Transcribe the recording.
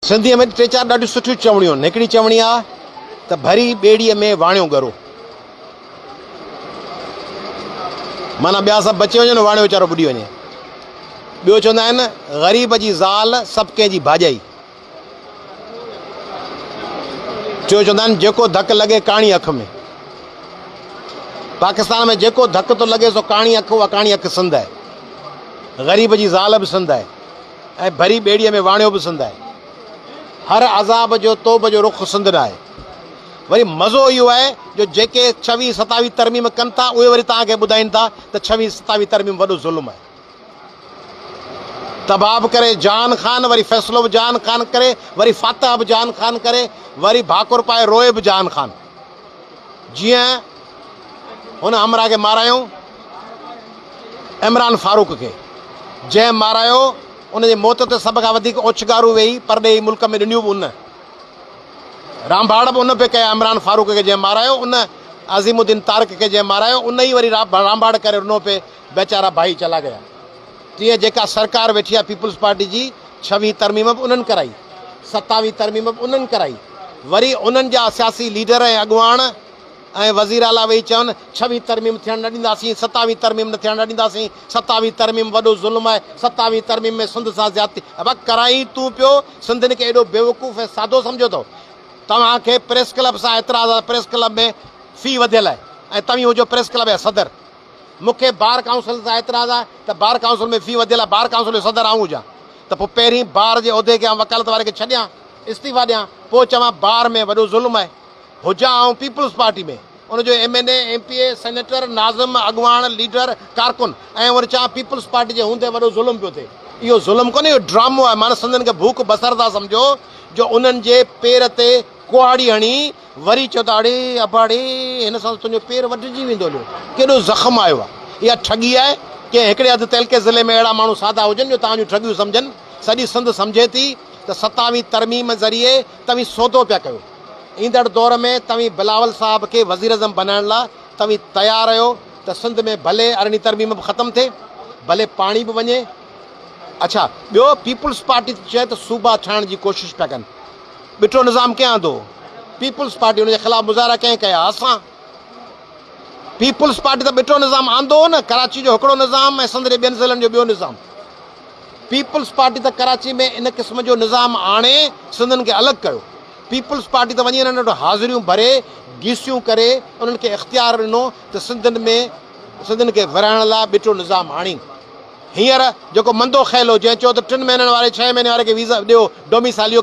سنڌيء ۾ ٽي چار ڏاڍيون سٺيون چوڻيون آهن. هڪڙي چوڻي آ ته ڀري ٻيڙيء ۾ واڻيو ڳرو. معنيٰ ٻيا سڀ بچي وڃن واڻيو ويچارو ٻڏي وڃي. ٻيو چوندا آهن غريب جي زال سڀ ڪنهن جي ڀاڄائي. ٽيو چوندا آهن جيڪو ڌڪ لڳي ڪاڻي اک ۾. پاڪستان ۾ جيڪو ڌڪ ٿو لڳي سو ڪاڻي اک اها ڪاڻي اک سنڌ آهي. غريب جي زال به سنڌ آهي. ۽ ڀري ٻيڙيء ۾ واڻيو به سنڌ آهي. هر عذاب جو توب جو رخ سنڌ ڏانهن آهي. وري مزو اهو آهي جو جيڪي ڇويهه ستاويهه ترميم ڪن ٿا اهي وري توهان کي ٻڌائين ٿا ته ڇويهه ستاويهه ترميم وڏو ظلم آهي. تباهه به ڪري جهان خان وري فيصلو به جهان خان ڪري وري فاتحه به جهان خان ڪري وري ڀاڪر پائي روئي به جهان خان. جيئن هن همراهه کي مارايائون عمران فاروق کي جنهن مارايو ان جي موت تي سڀ کان وڌيڪ اوڇگارون ويهي پرڏيهي ملڪ ۾ ڏنيون به ان رانڀاڙ به ان پئي ڪيا عمران فاروق کي جنهن مارايو ان عظيم الدين طارق کي جنهن مارايو ان ئي وري رانڀاڙ ڪري رنو پئي بيچارا ڀائي چلا گيا تيئن جيڪا سرڪار ويٺي آهي پيپلز پارٽي جي ڇويهين ترميم به انهن ڪرائي ستاويهين ترميم به انهن ڪرائي وري انهن جا سياسي ليڊر ۽ اڳواڻ ۽ وزير اعليٰ ويهي چون ڇويهين ترميم ٿيڻ نه ڏينداسين، ستاويهين ترميم نه ٿيڻ نه ڏينداسين، ستاويهين ترميم وڏو ظلم آهي، ستاويهين ترميم ۾ سنڌ سان زيادتي، ابا ڪرائين تون پيو، سنڌين کي ايڏو بيوقوف ۽ سادو سمجهيو اٿو؟ توهان کي پريس ڪلب سان اعتراض آهي، پريس ڪلب ۾ في وڌيل آهي ۽ توهين هجو پريس ڪلب جا صدر. مون کي بار ڪائونسل سان اعتراض آهي ته بار ڪائونسل ۾ في وڌيل آهي، بار ڪائونسل جو صدر آئون هجان ته پوء پهرين بار جي عهدي کي آئون وڪالت واري کي ڇڏيان، استعيفا ڏيان، پوء چوان بار ۾ وڏو ظلم آهي. هجان آئون پيپلز پارٽي ۾ ان جو M N A, M P A, senator, ناظم، اڳواڻ، ليڊر، ڪارڪن ۽ وري چوان پيپلز پارٽي جي هوندي وڏو ظلم پيو ٿئي. اهو ظلم ڪونهي اهو ڊرامو آهي معنيٰ سندن کي ڀوڪ بصر ٿا سمجهو جو انهن جي پير تي ڪهاڙي هڻي وري چيو ته اڙي ابا ڙي هن سان ته تنهنجو پير وڍجي ويندو هليو ڪيڏو زخم آيو آهي اها ٺڳي آهي ڪنهن هڪڙي اڌ تعلقي ضلعي ۾ اهڙا ماڻهو سادا هجن جو توهان جون ٺڳيون سمجهن سڄي سنڌ سمجهي ٿي ته ستاويهين ترميم ذريعي توهين سودو پيا ڪيو ايندڙ دور ۾ توهين بلاول صاحب کي وزيراعظم بنائڻ لاء توهين تيار آهيو ته سنڌ ۾ ڀلي ارڙهين ترميم به ختم ٿئي ڀلي پاڻي به وڃي اڇا ٻيو پيپلز پارٽي ٿي چئي ته صوبا ٺاهڻ جي ڪوشش پيا ڪن ٻٽو نظام ڪنهن آندو پيپلز پارٽي ان جي خلاف مظاهرا ڪنهن ڪيا اسان پيپلز پارٽي ته ٻٽو نظام آندو هو نه ڪراچي جو هڪڙو نظام ۽ سنڌ جي ٻين ضلعن جو ٻيو نظام پيپلز پارٽي ته ڪراچي ۾ ان قسم جو نظام آڻي سنڌين کي الڳ ڪيو. پيپلز پارٽي ته وڃي انهن وٽ حاضريون ڀري، گيسيون ڪري انهن کي اختيار ڏنو ته سنڌين ۾ سنڌين کي ورهائڻ لاء ٻٽو نظام آڻين. هينئر جيڪو مندو خيل هو جنهن چيو ته ٽن مهينن واري ڇهين مهيني واري کي ويزا ڏيو ڊوميسائل اهو.